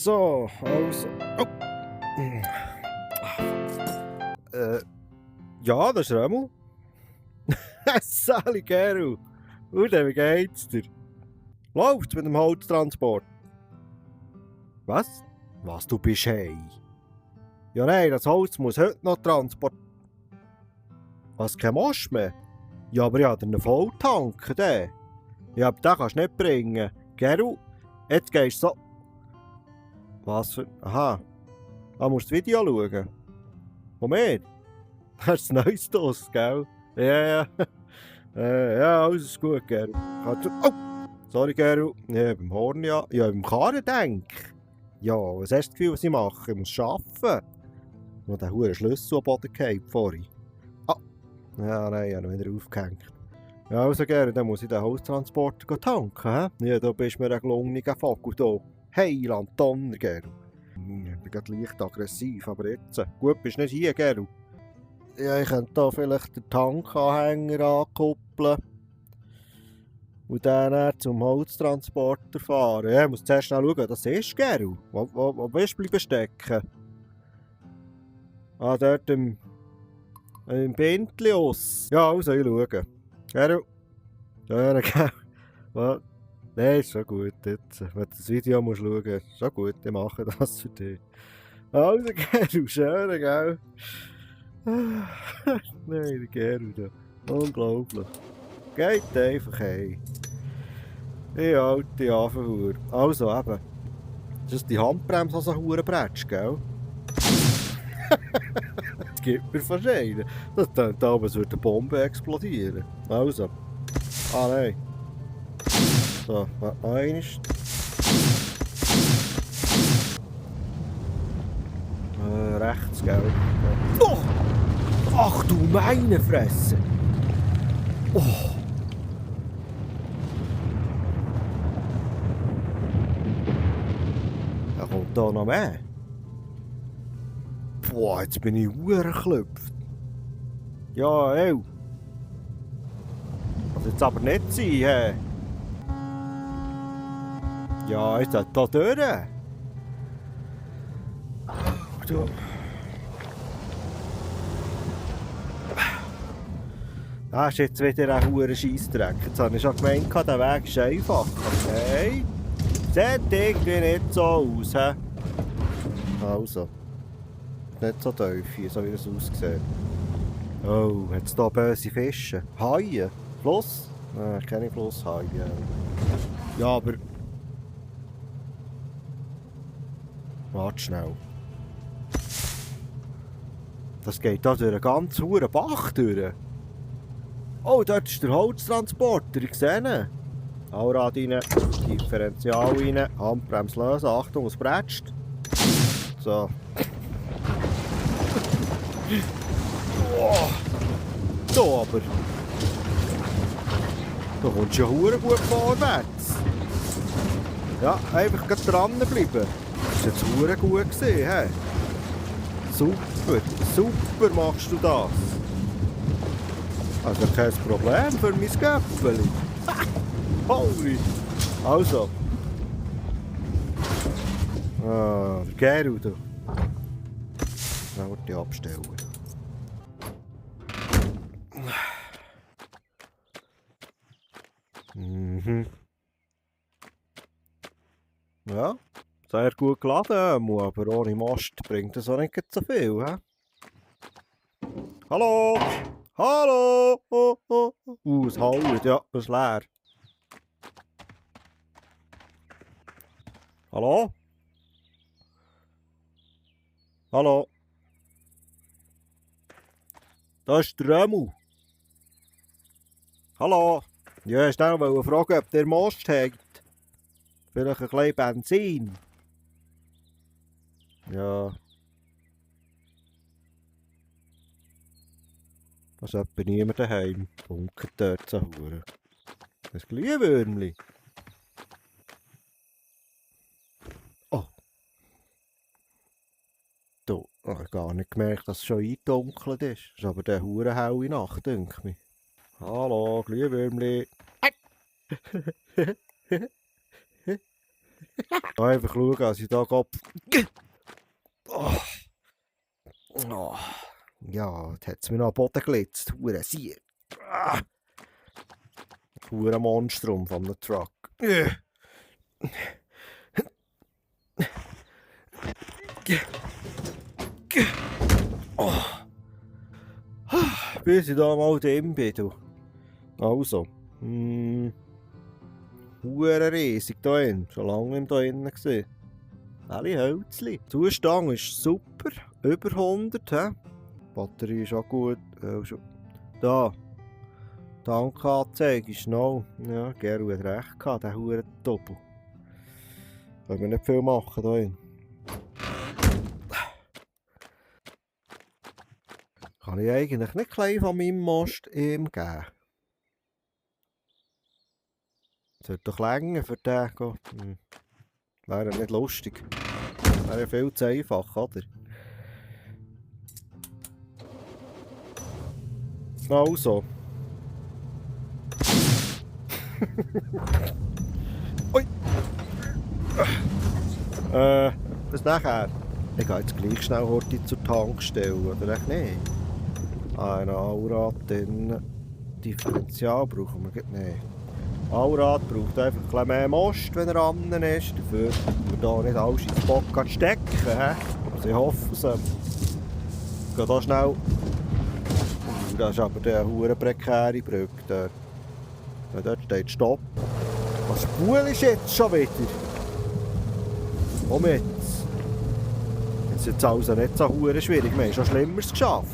So, also. Oh. Ja, das ist Römmel. Sally Geru. Und wie geht's dir? Läuft's mit dem Holztransport? Was? Was, du bist hey? Ja nein, das Holz muss heute noch transportieren. Was, kein Most mehr? Ja, aber ich habe einen Volltank, den. Ja, aber den kannst du nicht bringen. Geru, jetzt gehst du so... Was für... Aha. Da musst du das Video schauen. Von mir? Das ist ein neues Doss, gell? Ja. Ja, alles ist gut, Geru. Oh! Sorry, Geru. Ja, beim Horn ja. Ja, beim Karren denk. Ja, was hast du das Gefühl, was ich mache? Ich muss arbeiten. Noch den huren Schlüssel am Boden gehabt vorhin. Ah! Ja, nein, ich habe ihn wieder aufgehängt. Ja, also, Geru, dann muss ich den Holztransporter tanken, hä? Ja, da bist du mir ein gelungener Vogel hier. Heiland Donner, Geru. Ich bin gerade leicht aggressiv, aber jetzt... Gut, bist du nicht hier, Geru? Ja, ich könnte hier vielleicht den Tankanhänger ankuppeln und dann zum Holztransporter fahren. Ja, ich muss zuerst schnell schauen, das ist, Geru. Wo bist du bleiben stecken? Ah, dort im Bindlius. Ja, also, ich schaue. Geru. Ja, gell. Nein, ist schon gut. Jetzt, wenn du das Video musst schauen musst, ist schon gut, ich mache das für dich. Also, Geru, schön, gell? Nein, der Geru da. Unglaublich. Geht einfach hey. Ich alte Affenhuhr. Also eben. Das ist die Handbremse, die so hure bretsch, gell? Das gibt mir fast einen. Das klingt aber, als würde eine Bombe explodieren. Also. Ah nein. So, noch einmal. Rechts, gell? Oh! Ach du meine Fresse! Oh! Da kommt da noch mehr. Boah, jetzt bin ich geklopft. Ja, ey. Das jetzt aber nicht sein, hä? Ja, ist das da durch? Du. Das ist jetzt wieder ein hoher Scheissdreck. Jetzt habe ich schon gemeint, der Weg ist einfach. Okay. Sieht irgendwie nicht so aus, he? Also. Nicht so tief hier, so wie es aussieht. Oh, hat es hier böse Fische? Haie? Fluss? Nein, keine Flusshaie. Ja, aber... Warte schnell. Das geht da durch einen ganz hohen Bach durch. Oh, dort ist der Holztransporter, ich sehe ihn. Allrad rein, Differential rein, Handbremse lösen, Achtung, es bretscht. So. Oh. So aber. Da kommst du ja verdammt gut vorwärts. Ja, einfach gerade dranbleiben. Das war jetzt verdammt gut gewesen, he? Super, super machst du das. Also kein Problem für mein Göpfeli. Holy! Also. Ah, der Geru da. Dann wollte ich abstellen. Mhm. Ja, sehr gut geladen, aber ohne Mast bringt das auch nicht so viel, hä? Hallo! Hallo! Es haut, ja, das ist leer. Hallo? Hallo? Da ist der Römmel. Hallo? Ja, ich wollte fragen, ob der Most hat. Vielleicht ein bisschen Benzin. Ja. Da ist etwa niemand daheim. Bunkert dort so hure. Das Glühwürmli. Oh. Da habe ich gar nicht gemerkt, dass es schon eingedunkelt ist. Das ist aber der hure helle Nacht, denke ich mir. Hallo, Glühwürmli. Einfach schauen, dass ich da gehe. Oh. Oh. Ja, jetzt hat es mir noch am Boden gelitzt. Hure Sieg. Hure Monstrum von einem Truck. Oh. Bis ich da mal drin bin, du. Also. Hure riesig da drin. Schon lange nicht da drinnen gesehen. Alle Hölzli. Der Zustand ist super. Über 100. He? Die Batterie ist auch gut. Da. Tankanzeige ist noch. Ja, Geru hat recht gehabt, der hure Doppel. Können wir nicht viel machen da drin. Kann ich eigentlich nicht klein von meinem Most ihm geben? Sollte doch länger für den gehen. Wäre nicht lustig. Wäre ja viel zu einfach, oder? Also. Ui. Was nachher? Ich gehe jetzt gleich schnell heute zur Tankstelle, oder echt nicht? Ein Allrad drin. Differential brauchen wir nicht. Allrad braucht einfach ein bisschen mehr Most, wenn er an ist. Dafür können wir hier nicht alles ins Bock stecken. Also ich hoffe es. Ich gehe hier schnell. Das ist aber der hure prekäre Brücke. Ja, dort steht Stopp. Was Spul ist jetzt schon wieder? Komm jetzt. Jetzt ist es also nicht so hure schwierig. Wir haben schon Schlimmeres geschafft.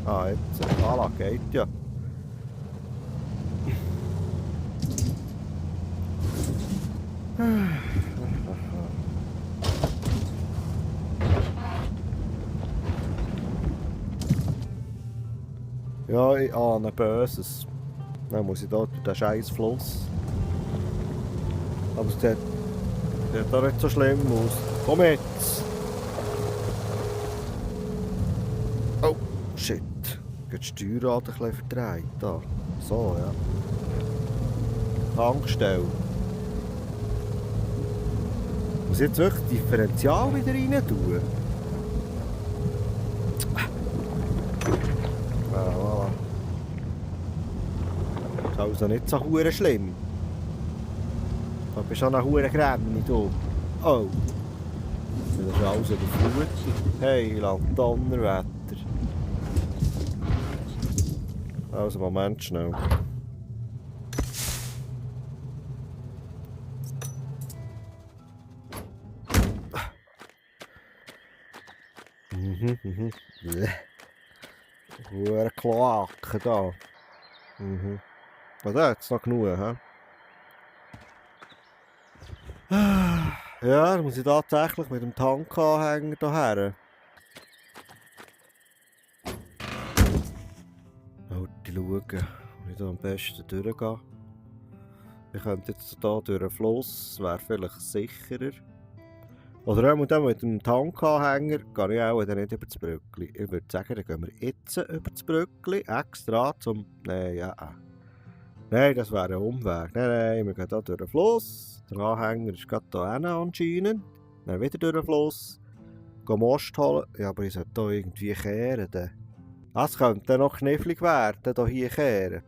Ah, jetzt. Voilà, geht ja. Ja, ich ahne Böses. Dann muss ich da durch den scheiß Fluss. Aber es sieht auch nicht so schlimm aus. Komm jetzt! Oh, shit. Geht das Steuerrad ein bisschen verdreht. Da. So, ja. Tankstelle. Muss ich jetzt wirklich Differential wieder rein tun? Ah, voilà. Ist also nicht so hure schlimm. Da bist du auch eine hure Grenze, du. Oh. Das ist alles überflutet. Hey, Donnerwetter. Also, Moment schnell. Hure Kloaken da. Also, da hat es noch genug, hä? Ja, dann muss ich tatsächlich mit dem Tankanhänger hierher. Heute schauen, wo ich da am besten durchgehe. Ich könnte jetzt hier durch den Fluss, wäre vielleicht sicherer. Oder dann mit dem Tankanhänger gehe ich auch nicht über das Brückli. Ich würde sagen, dann gehen wir jetzt über das Brückli, extra zum... Nein, ja. Nein, das wäre ein Umweg. Nein, wir gehen hier durch den Fluss. Der Anhänger ist gerade hier hinten anscheinend. Dann wieder durch den Fluss. Gehen Most holen. Ja, aber ich sollte hier irgendwie kehren. Das könnte dann noch knifflig werden, hier kehren.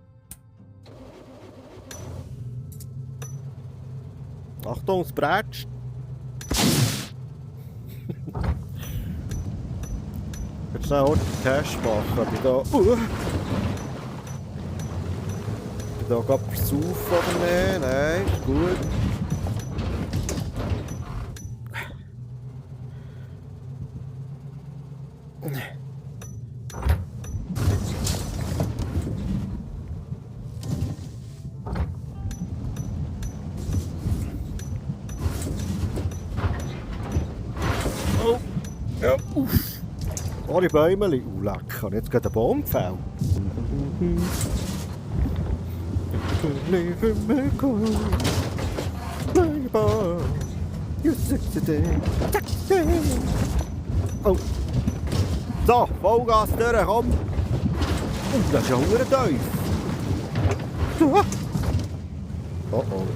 Achtung, es brätscht. Ich will schnell heute den Test machen, ob ich da... Ob ich da gerade versaufen oder nicht? Nein, ist gut. Oh, ja, uff. Oh, die Bäumeli. Leck, ich habe jetzt gerade einen Baum gefällt. Oh. So, Vollgas durch, komm. Das ist ja verdammt tief. Oh oh.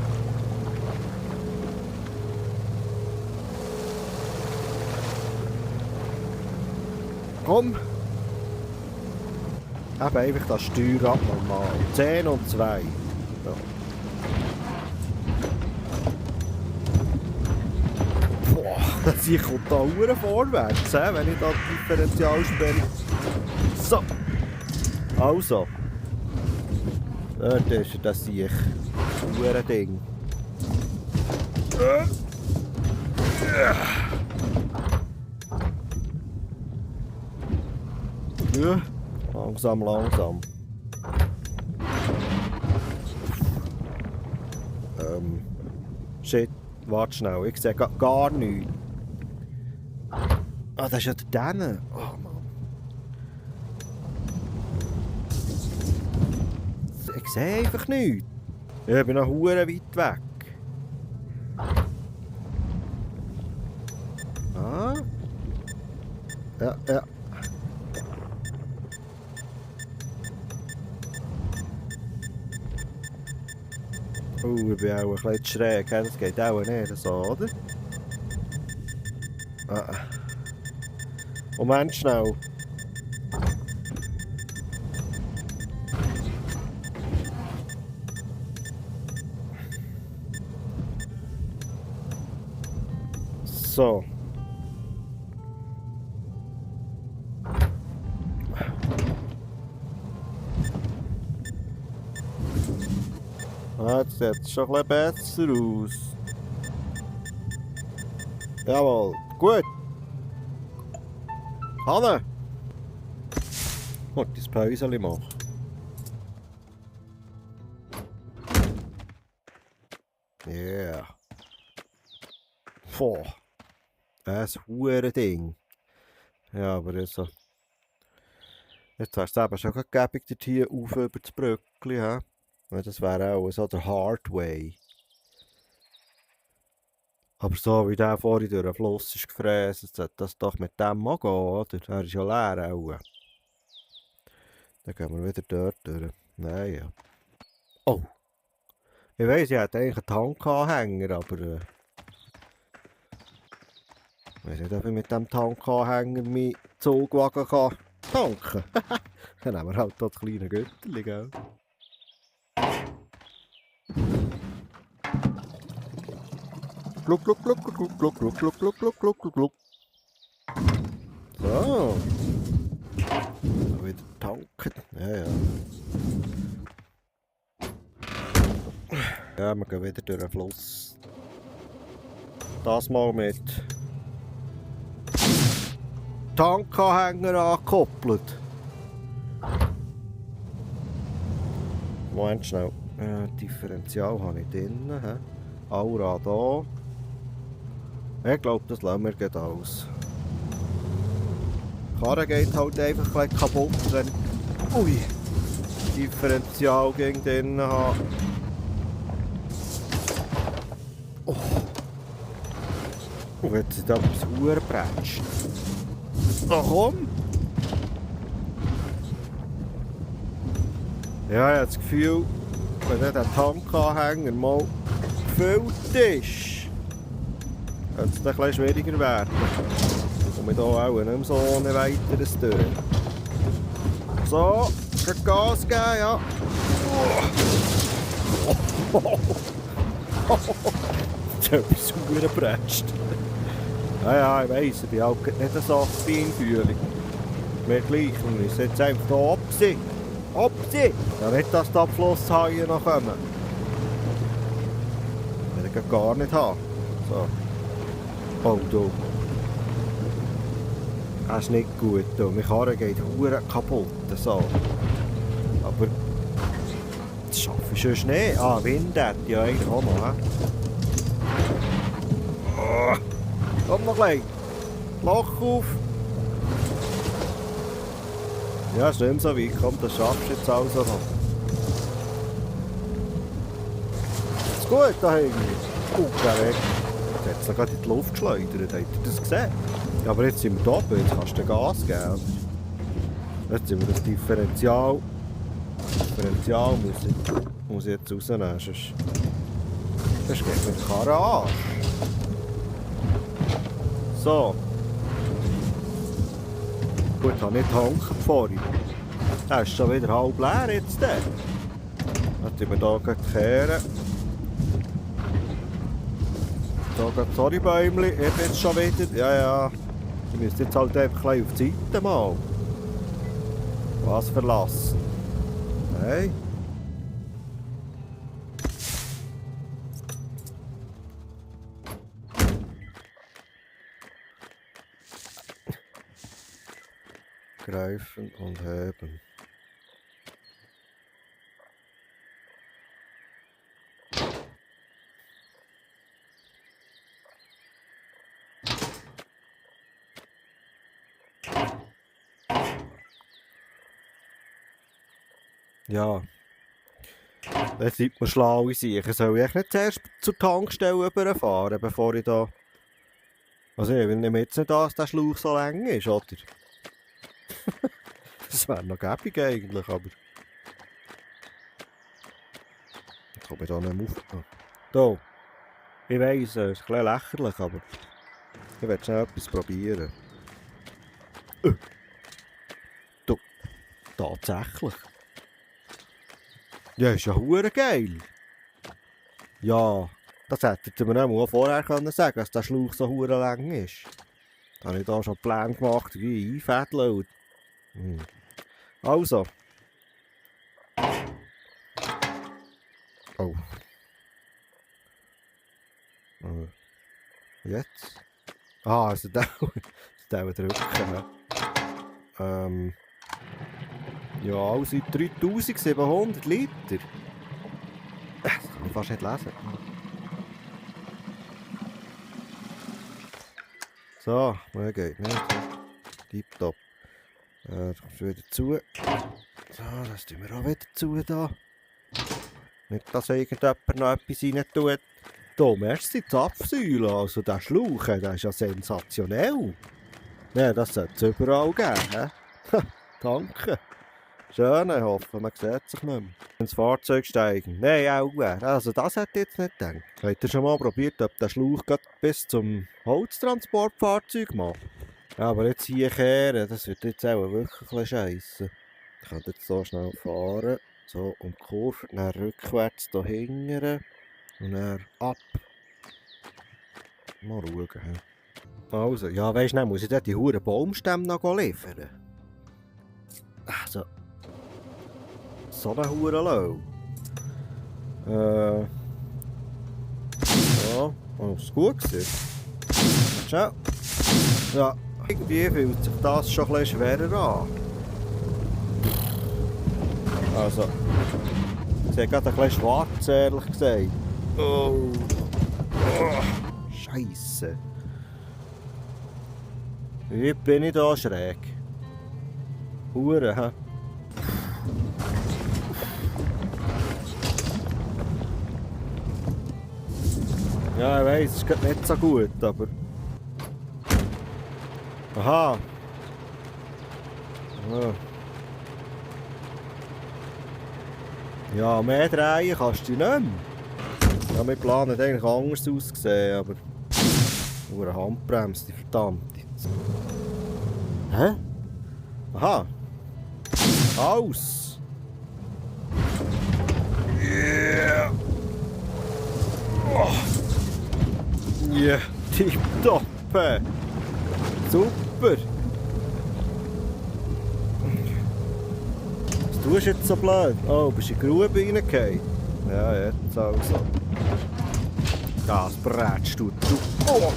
Komm! Eben einfach das Steuerrad normal. 10 und 2. Ja. Boah, das kommt da verdammt vorwärts, wenn ich da die Differential sperre. So! Also. Dort ist das Sieg. Das Ding. Ja, langsam, langsam. Shit, warte schnell, ich sehe gar nichts. Ah, das ist ja der denen. Oh Mann. Ich sehe einfach nichts. Ich bin noch verdammt weit weg. Ah. Ja, ja. Oh, ich bin auch ein bisschen schräg. Das geht auch nicht so, oder? Ah. Moment schnell. So. Ah, jetzt sieht es schon ein bisschen besser aus. Jawohl, gut. Hanne! Und das Päuschen machen. Yeah. Boah. Das ist ein Ding. Ja, aber jetzt, jetzt wärst du eben schon gäbig, dort hier auf über das Brückli. Ja, das wäre auch so der Hard Way. Aber so wie der vorhin durch den Fluss ist gefräst, sollte das doch mit dem auch gehen, oder? Er ist ja leer auch. Dann gehen wir wieder dort durch. Nein, ja. Oh! Ich weiss, ich hätte eigentlich einen Tankanhänger, aber... ich weiss nicht, ob ich mit dem Tankanhänger meinen Zugwagen kann tanken kann. Dann nehmen wir halt das kleine Götterchen, gell? Gluck, gluck, gluck, gluck, gluck, gluck, gluck, gluck, gluck, gluck, gluck, gluck. So. Wieder tanken. Ja, ja. Ja, wir gehen wieder durch den Fluss. Das mal mit Tankanhänger angekoppelt. Moment schnell. Differential habe ich drin. Aura da. Ich glaube, das lassen wir gleich aus. Die Karre geht halt einfach gleich kaputt, wenn ich Differential gegen drin habe. Oh. Und jetzt ist da etwas verdammt. Ach komm! Ja, ich habe das Gefühl, wenn der Tankanhänger mal gefüllt ist, könnte es dann etwas schwieriger werden. Und wir hier auch nicht mehr so ohne weiteres durch. So, Gas geben, ja. Jetzt hat etwas verdammt. Ja, ja, ich weiss, ich bin auch nicht so feinfühlig. Mir gleich, wir müssen jetzt einfach hier absehen. Absehen! Ja, nicht, dass die Abflusshaie noch kommen. Will ich gar nicht haben. So. Oh, du. Das ist nicht gut. Meine Karre geht verdammt kaputt. So. Aber das schaffe ich sonst nicht. Ah, Wind hat ja eigentlich auch noch. Oh. Komm noch gleich. Loch auf. Ja, ist nicht mehr so weit. Komm, das schaffst du jetzt also noch. Ist gut da hinten. Geh weg. Jetzt hat es gerade in die Luft geschleudert. Habt ihr das gesehen? Ja, aber jetzt sind wir da oben. Jetzt kannst du Gas geben. Jetzt sind wir das Differential. Differential muss ich jetzt rausnehmen. Sonst geht mir die Karre an. So. Gut, habe nicht tanken vorhin. Der ist schon wieder halb leer jetzt. Dann tun wir hier gleich kehren. Da geht sorry Bäumli, ich bin jetzt schon wieder. Ja, ja. Ich müsste jetzt halt einfach ein bisschen auf die Seite mal. Was verlassen? Nein. Greifen und heben. Ja. Dann seid man schlau in sich. Soll ich nicht zuerst zur Tankstelle überfahren, bevor ich da... Also ich nehme jetzt nicht an, dass der Schlauch so lang ist, oder? Das wäre noch gäbig eigentlich, aber... Ich komme da nicht mehr auf. Da. Ich weiss, es ist ein bisschen lächerlich, aber... Ich will schnell etwas probieren. Du. Tatsächlich. Ja, ist ja hure geil. Ja, das hättet ihr mir auch vorher können sagen, dass der Schlauch so hure lang ist. Da habe ich da schon Pläne gemacht, wie ich einfädeln. Also. Oh. Jetzt? Ah, also der drücken. Ja, also 3700 Liter. Das kann ich fast nicht lesen. So, mehr geht nicht. Tipptopp. Das kommt wieder zu. So, das tun wir auch wieder zu da. Nicht, dass irgendjemand noch etwas rein tut. Da merkst du die Zapfsäule, also der Schlauch, der ist ja sensationell. Ja, das sollte es überall geben. Danke. Schön, ich hoffe, man sieht sich nicht mehr. Ins Fahrzeug steigen. Nein, auch. Also das hätte ich jetzt nicht gedacht. Habt ihr schon mal probiert, ob der Schlauch bis zum Holztransportfahrzeug macht? Ja, aber jetzt hier kehren, das wird jetzt auch wirklich ein bisschen scheisse. Ich kann jetzt so schnell fahren. So, und Kurve, dann rückwärts hier hinten. Und dann ab. Mal schauen. Also, ja, weisst du, muss ich dort die huren Baumstämme noch liefern? Also. So eine hure Low. Ja, oh, ist gut gewesen. Schau. Ja, irgendwie fühlt sich das schon ein bisschen schwerer an. Also, ich sehe gerade ein bisschen schwarz, ehrlich gesagt. Oh. Oh. Scheisse. Wie bin ich da schräg? Hure, hä? Ja, ich weiss, es ist nicht so gut, aber... Aha! Ja, ja, mehr drehen kannst du nicht mehr. Ja, mein Plan hat eigentlich anders ausgesehen, aber... Nur eine Handbremse, die verdammte. Hä? Aha! Aus! Yeah! Oh. Ja, tipptopp! Super! Was tust du jetzt so blöd? Oh, bist du in die Grube reingefallen? Ja, jetzt also. Das brätst du. Oh!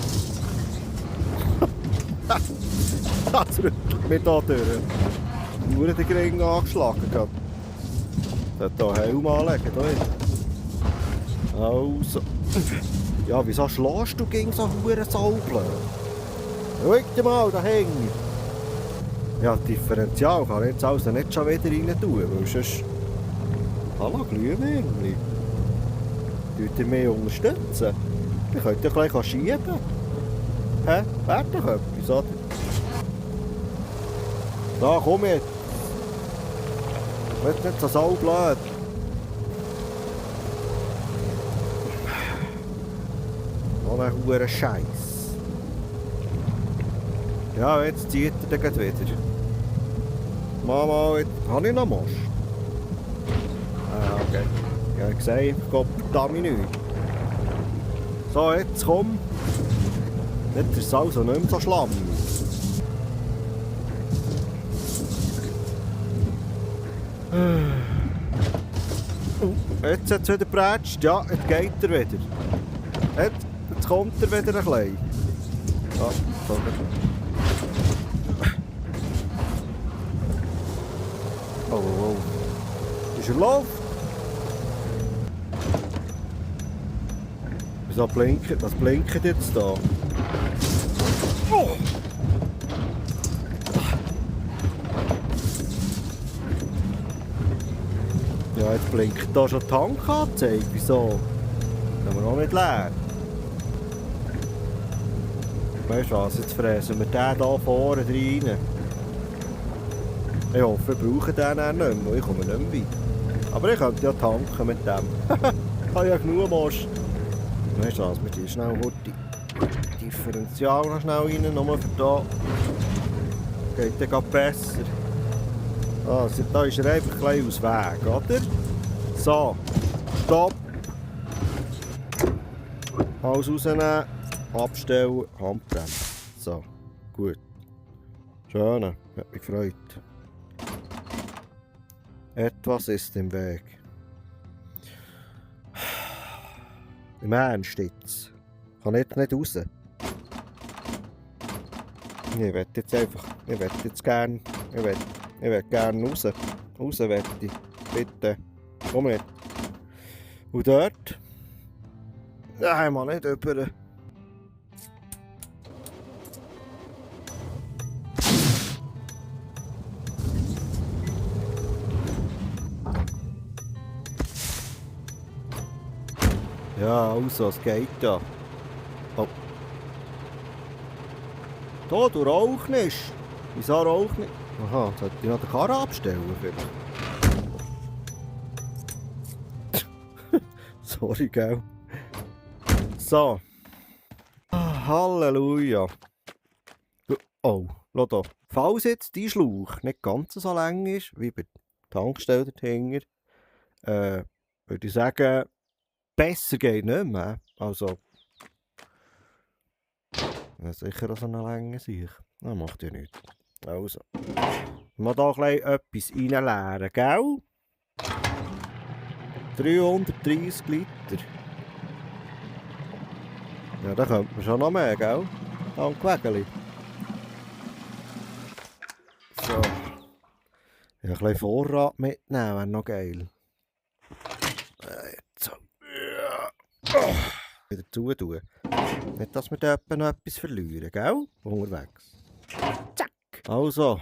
Das rüttelt mich da durch. Nur den Ring angeschlagen. Ich sollte hier Helm anlegen. Also. Ja, wieso schlägst du gegen so hure Saublöd? Schau dir mal, da hängt. Ja, Differential kann ich jetzt also nicht schon wieder rein tun, weil sonst... Hallo, Glühwürmchen. Könnt ihr mich unterstützen? Ich könnte ja gleich schieben. Hä? Wäre doch etwas, oder? Da, komm jetzt. Wird nicht so saublöd. Noch ein hoher Scheiß. Ja, jetzt zieht er dann wieder. Mama, jetzt habe ich noch Most. Ah, okay. Ich habe gesagt, ich glaube, verdammt nicht. So, jetzt komm. Jetzt ist es also nicht mehr so schlammig. Jetzt hat es wieder geprätscht. Ja, jetzt geht er wieder. Jetzt kommt er wieder ein bisschen. Ja, so. Oh, oh. Ist er Luft? Wieso blinkt? Was blinkt jetzt da? Oh. Ja, jetzt blinkt da schon die Tankanzeige. Wieso? Sind wir noch nicht leer? Weißt du was, jetzt fräsen wir den hier vorne rein. Ich hoffe, wir brauchen den dann nicht mehr, ich komme nicht mehr weit. Aber ich könnte ja tanken mit dem. Ich habe ja genug Most. Weißt du was, wir tun schnell die Differential noch schnell rein, nur für da. Geht dann gerade besser. Ah, da ist er einfach ein bisschen aus Weg, oder? So, stopp. Alles rausnehmen, abstellen, Handbremse. So, gut. Schön, hat mich gefreut. Etwas ist im Weg. Im Ernst jetzt. Ich kann jetzt nicht raus. Ich will jetzt einfach. Ich will jetzt gern. Ich will gern raus. Raus will ich. Bitte. Komm mit. Und dort? Nein, man nicht über. Ja, also, es geht ja. Oh. Da, du rauchst nicht. Wieso rauchst nicht? Aha, sollte ich noch den Karren abstellen vielleicht? Sorry, gell? So. Halleluja. Oh, schau da. Falls jetzt die Schlauch nicht ganz so lang ist, wie bei der Tankstelle dahinter, würde ich sagen, besser geht nicht mehr. Also, ja, sicher so eine Länge sich. Das macht ja nichts. Also, mal da gleich etwas reinleeren, gell? 330 Liter. Ja, da könnte man schon noch mehr, gell? Tankwägeli. So. Ja, ein bisschen Vorrat mitnehmen, wäre noch geil. Jetzt so. Oh. Wieder zutun. Nicht, dass wir dort noch etwas verlieren, gell? Unterwegs. Zack. Also,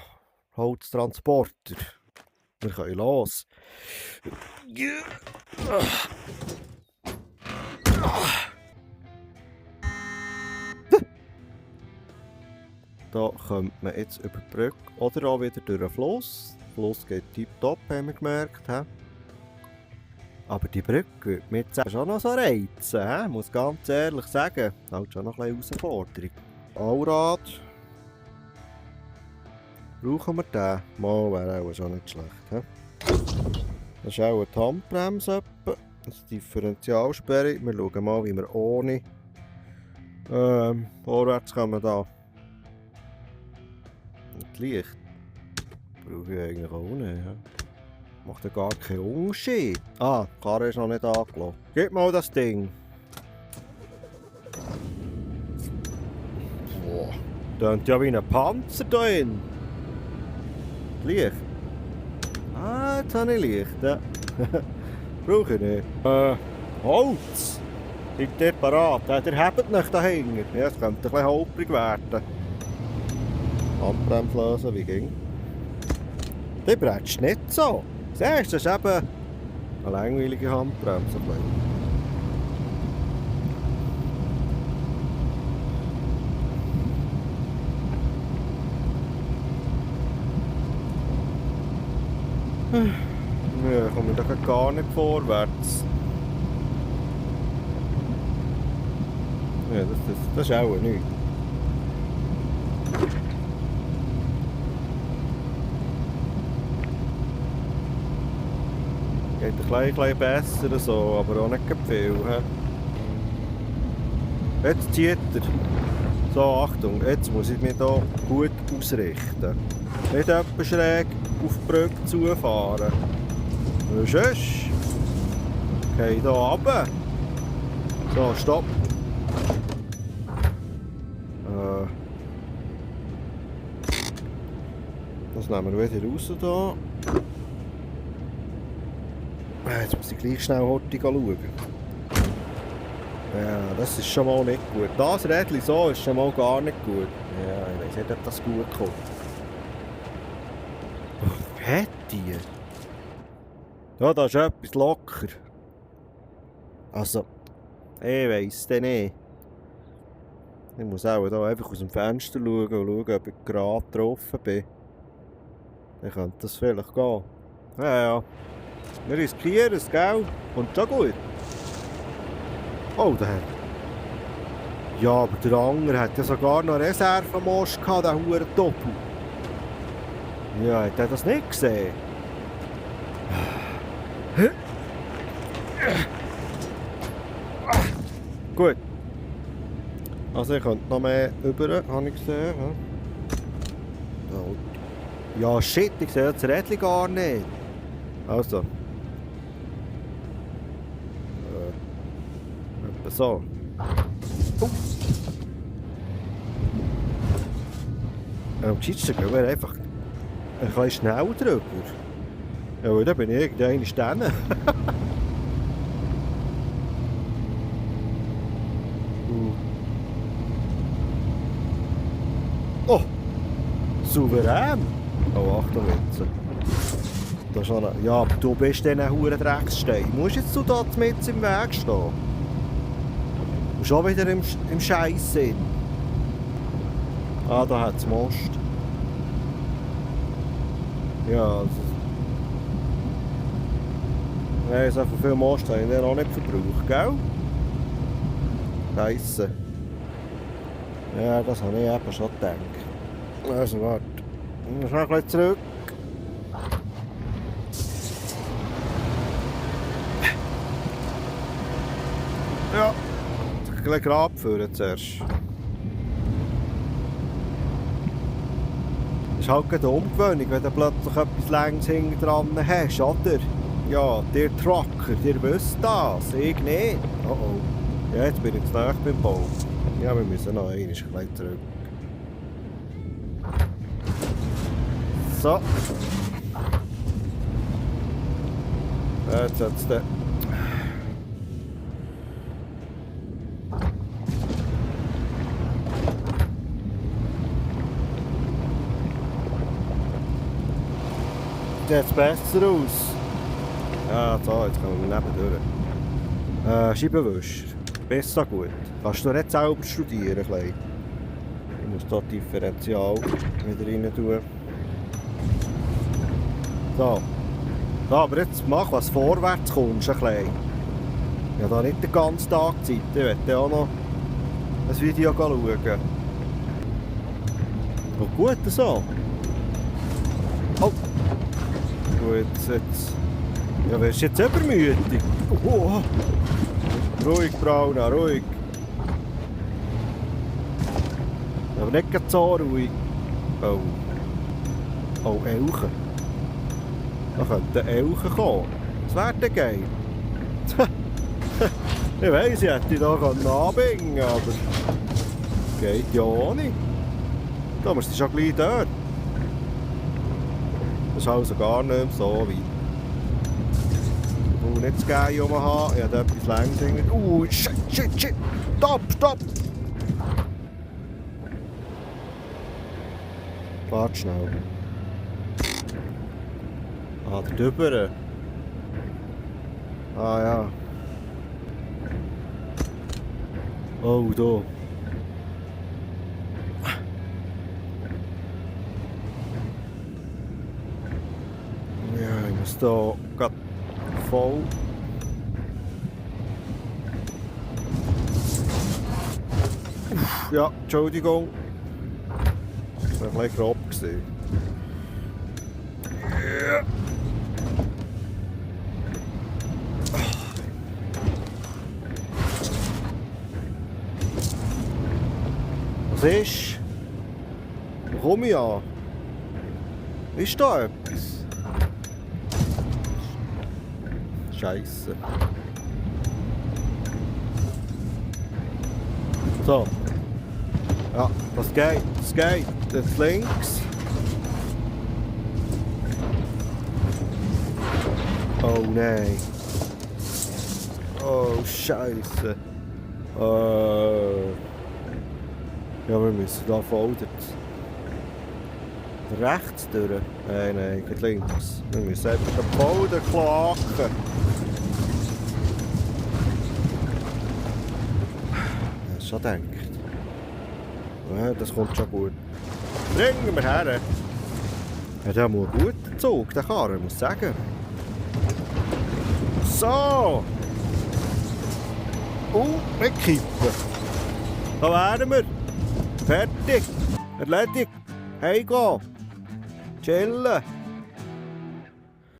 Holztransporter. Wir können los. Da kommt man jetzt über die Brücke oder auch wieder durch den Fluss. Der Fluss geht tipptopp, haben wir gemerkt. He? Aber die Brücke würde mich jetzt schon noch so reizen, he? Muss ganz ehrlich sagen. Halt schon noch ein bisschen Herausforderung. Allrad. Brauchen wir den? Mal wäre auch schon nicht schlecht. He? Das ist auch eine Handbremse. Das Differentialsperre. Wir schauen mal, wie wir ohne vorwärts kommen da. Und Licht brauche ich eigentlich auch nicht. Ja. Macht ja gar keinen Unterschied. Ah, die Karre ist noch nicht angelassen. Gib mal das Ding. Boah. Tönt ja wie ein Panzer da drin. Licht. Ah, jetzt habe ich Licht. Ja. Brauche ich nicht. Holz. Seid ihr parat? Ihr habt nicht dahinter. Ja, es könnte ein bisschen holprig werden. Handbremse lösen, wie ging? Die bretzt nicht so. Siehst du, das ist eben eine langweilige Handbremse. Ja, komme ich da gar nicht vorwärts. Ja, das ist auch nichts. ein bisschen besser, so, aber auch nicht viel. He? Jetzt zieht er. So, Achtung, jetzt muss ich mich hier gut ausrichten. Nicht etwa schräg auf die Brücke zufahren. Und sonst gehe ich hier runter. So, stopp. Das nehmen wir wieder raus hier. Jetzt muss ich gleich schnell Horti schauen. Ja, das ist schon mal nicht gut. Das Rädchen so ist schon mal gar nicht gut. Ja, ich weiß nicht, ob das gut kommt. Oh, hat die? Ja, da ist etwas locker. Also, ich weiss es nicht. Ich muss auch hier einfach aus dem Fenster schauen und schauen, ob ich gerade getroffen bin. Dann könnte das vielleicht gehen. Ja. Wir riskieren es, gell? Und schon gut. Oh, der hat... Ja, aber der andere hat ja sogar noch Reservemost gehabt, der hure Doppel. Ja, hat er das nicht gesehen? Gut. Also ich könnte noch mehr über, habe ich gesehen. Ja, shit, ich sehe das Rädchen gar nicht. Also. Etwa so. Am gescheitsten gehen wir einfach ein bisschen schnell drüber. Ja, weil dann bin ich irgendwann stehen. Oh! Souverän! Oh, Achtung jetzt. Da ist noch eine... Ja, aber du bist diesen huren Drecksstein. Musst jetzt du da mit im Weg stehen? Und schon wieder im Scheiß-Sinn. Ah, da hat es Most. Ja, also... Nein, so viel Most habe ich noch nicht verbraucht, gell? Scheisse. Ja, das habe ich eben schon gedacht. Also, warte. Ich muss noch ein bisschen zurück. Ja, ein bisschen Grab führen zuerst. Das ist halt eine Umgewöhnung, wenn du plötzlich etwas längs hinten dran hast, oder? Ja, der Trucker, der wisst das, ich nicht. Oh oh. Ja, jetzt bin ich zu nahe beim Baum. Ja, wir müssen noch einmal ein bisschen zurück. So. Jetzt hat es den... Sieht besser aus. Ja, so, jetzt kommen wir nebendurch. Scheibenwischer. Besser gut. Kannst du nicht selber studieren, Klein? Ich muss hier Differential wieder rein tun. So. So, aber jetzt mach, was vorwärts kommst, ein klein. Ich habe da nicht den ganzen Tag Zeit. Ich werde auch noch ein Video schauen. Oh, gut so. Oh. Gut, jetzt... Ja, wirst du jetzt übermütig? Oh. Ruhig, Brauna, ruhig. Aber nicht ganz so ruhig. Oh. Oh, Elchen. Da könnten Elchen kommen. Das wäre dann geil. Ich weiss, ich hätte da anbinden können, aber... Geht ja auch nicht. Da musst du schon gleich dort. Das ist also gar nicht mehr so weit. Ich will nicht das Geil haben. Ich habe etwas längs hängen. Shit, shit, shit! Stopp, stopp! Warte schnell. Ah, da drüber. Ah ja. Oh, da. Ja, ich muss da gerade voll. Ja, Entschuldigung. Das war ein bisschen grob gewesen. Ja. Was ist? Wo komme ich an? Ist da etwas? Scheisse. So. Ja, das geht, das geht. Jetzt links. Oh nein. Oh Scheisse. Ja, wir müssen da folgen. Rechts durch? Nein, nein, geht links. Wir müssen einfach den Folder klacken. Das ist schon gedacht. Ja, das kommt schon gut. Bringen wir her. Ja, der muss einen guten Zug, der Karren, muss ich sagen. So! Nicht kippen. Da wären wir. Fertig. Erledigt. Heimgehen. Chillen.